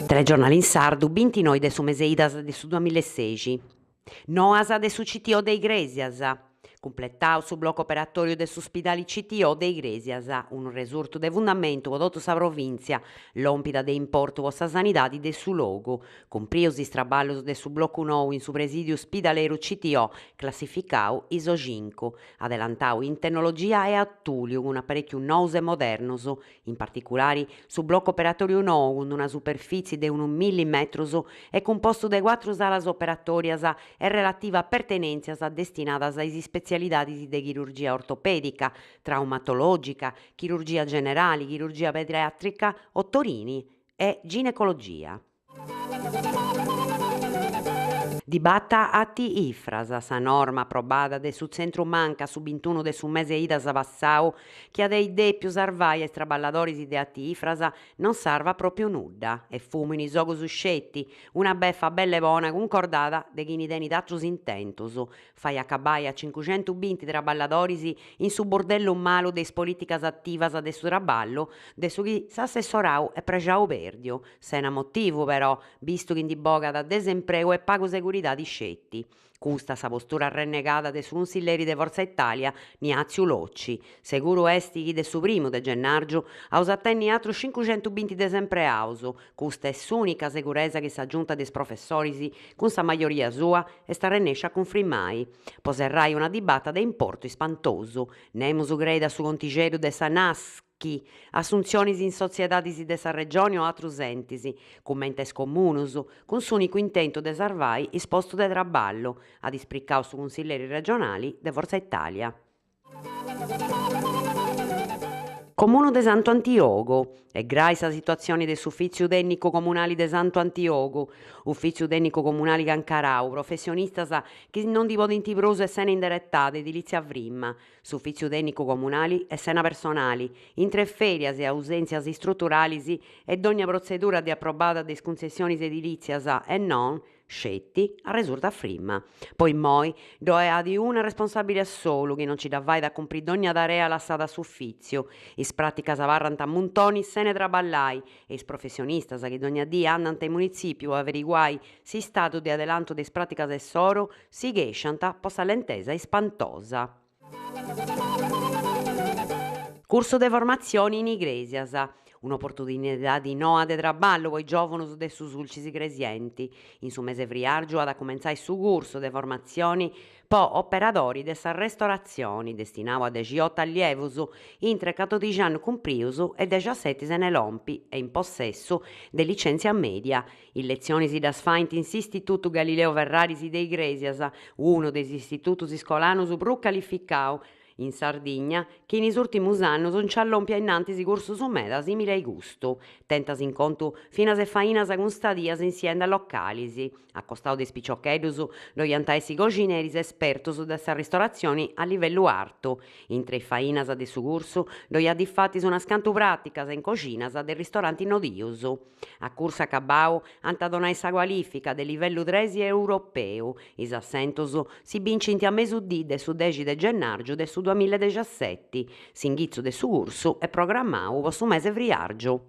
Telegiornali in sardu, bintinoi de su mese Idas de su duamillaesexi. Noas de su CTO de Igrèsias. Cumpletau su blocu operatòriu de su spidali CTO de Igrèsias, unu resurtu de fundamentu po totu sa provìntzia, lòmpida de importu po sa sanidadi de su logu. Cumprius is traballus de su blocu nou in su presìdiu spidaleru CTO, classificau ISO cincu, adelantau in tennologia e atùliu cun aparèchius nous e modernus, In particulari, su blocu operatòriu nou, cun una superfitzi de unu milli metrus, est cumpostu de cuatru salas operatòrias e relativas pertenèntzias destinadas a is ispetzialidadis de chirurgia ortopèdica, traumatològica, chirurgia generali, chirurgia pediàtrica, otorini e ginecologia. Dibata AT Ifras, sa norma aprobada de su tzentru manca su bintunu de su mese Idas passau, chi at ei dèpiu sarvai a is traballadoris de AT Ifras, non sarvat pròpiu nudda, est fumu in is ogus sceti, una befa bella e bona cuncordada de chini tenit atrus intentus, Fait acabai a cincuxentubinti traballadoris in su burdellu malu de is polìticas ativas de su traballu de su chi s'assessorau est prexau pèrdiu, sena motivu però, bistu chi ndi bogat desempreu e pagu seguridadi sceti. Custa sa postura arrennegada de su cunsilleri de Forza Italia, Niàtziu Locci. Seguru est chi de su primu de gennàrgiu aus a tenni atrus cincuxentubinti desempreaus, Custa est s'ùnica seguresa chi sa Giunta de is professoris, cun sa majoria sua, est arrennèscia a cunfrimai, po serrai una dibata de importu ispantosu. Nemus creit a su contixeddu de sa naschi assuntzionis in sotziedadis de sa Regioni o atrus entis, cumenti a is comunus, cun s'ùnicu intentu de sarvai is postus de traballu, at ispricau su cunsilleri regionali de Forza Italia. Comunu de Santu Antiogu. Est grai sa situatzioni de s'Ufìtziu Tènnicu Comunali de Santu Antiogu. Ufìtziu Tènnicu Comunali cancarau, professionistas chi non ndi podint prus e sena inderetada edilìtzia frima. S'Ufìtziu Tènnicu Comunali est sena personali, intre fèrias e ausèntzias istruturalis e dònnia protzedura de aprobada de is cuntzessionis edilìtzias e non, Sceti arresurtat frima. Po immoi, ddoe at unu arresponsabili a solu chi non nci dda fait a cumprì dogna tarea lassada a s'ufìtziu. Is pràticas abarrant a muntonis sene traballai e is professionistas chi dogna dì andant in munitzìpiu po averiguai s'istadu de adelantu de is pràticas issoru si chèsciant po sa lentesa ispantosa. Cursu de formatzioni in Igrèsias, un'oportunidadi noa de traballu po is giòvunus de su Sulcis Igresienti. In su mese friàrgiu at a cumentzai su cursu de formatzioni po operadori de sa restoratzioni, destinau a dexiotu allievus intre catodixi annus cumprius e dexaseti sene lompi e in possessu de licèntzia mèdia. Is letzionis ddas faint in s'Istitutu Galileo Ferraris de Igrèsias, unu de is istitutus iscolanus prus calificau in Sardigna, chi in is ùrtimus annus nci at lòmpiu a innantis cursus meda sìmili a custu, tentas in contu finas e fainas cun stadias in siendas localis. A costau de is piciocheddus ddoi ant a essi coxineris espertus de sa ristoratzioni a livellu artu. Intre is fainas de su cursu ddoi at difatis unas cantu pràticas in coxinas de ristorantis nodius. A cursu acabau ant a donai sa cualìfica de livellu tresi europeu. Is assentus si bincint a mesudì de su dexi de gennàrgiu de su duamilla e dexaseti. S'inghitzu de su cursu est programmau po su mese friàrgiu.